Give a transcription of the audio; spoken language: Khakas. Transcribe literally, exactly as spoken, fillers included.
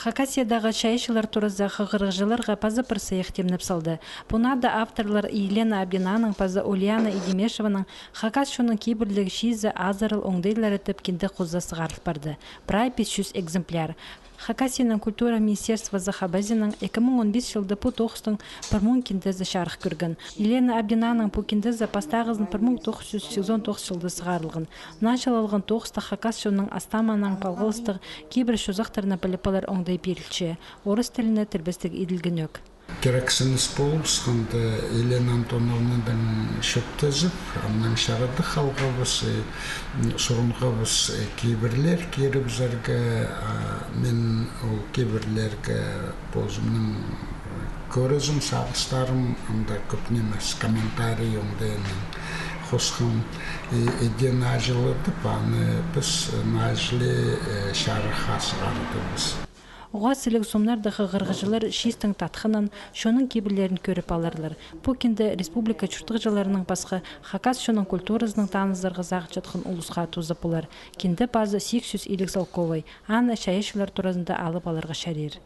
Хакасиядағы чайаачылар туразы хығырығҷыларға паза пір сыйых тимнеп салды. Пу наада авторлар Елена Абдинаның паза Ульяна Идимешеваның хакас чонның кибірліг чиизі азырыл оңдайлары тіп кинде хоза сығарыл парды. Прай пис чӱс экземпляр. Хакасияның культура министерствозы хабазинаң, ікі муң он пис чылда пу тоғыстың пір муң киндезі чарых кӧрген. Елена Абдинаның пу киндезі пастағызын пір муң тоғыс чӱс сигізон тоғыс чылда сығарылған. Наа чылалған тоғыста хакас чонның астаманаң палғалыстығ кибір чозахтарны піліп алар оңдай пирілче. Орыс тіліне тірбестіг иділгенӧк. Кирексініс полыбысханда, Елена Антоновнадаң чӧптезіп, аннаң чарадых алғабыс, сурынғабыс кибірлер кирібізерге. Мин ол кибірлерге позымның кӧрізім, сағыстарым, анда кӧп нимес, комментарий оңдайынаң хосхам. Иди наа чылы тіп, аны піс наа чылы чарыхха сығардыбыс. Уғаа сіліг сомнарда хығырығҷылар чиистің татхынын, чонның кибірлерін кӧріп аларлар. Пу кинде республика чуртағҷыларынаң пасха хакас чонның культуразынаң танызарға сағынчатхан улусха туза полар. Кинде пазы сигіс чӱс илиг салковай, аны чайаачылар туразында алып аларға чарир.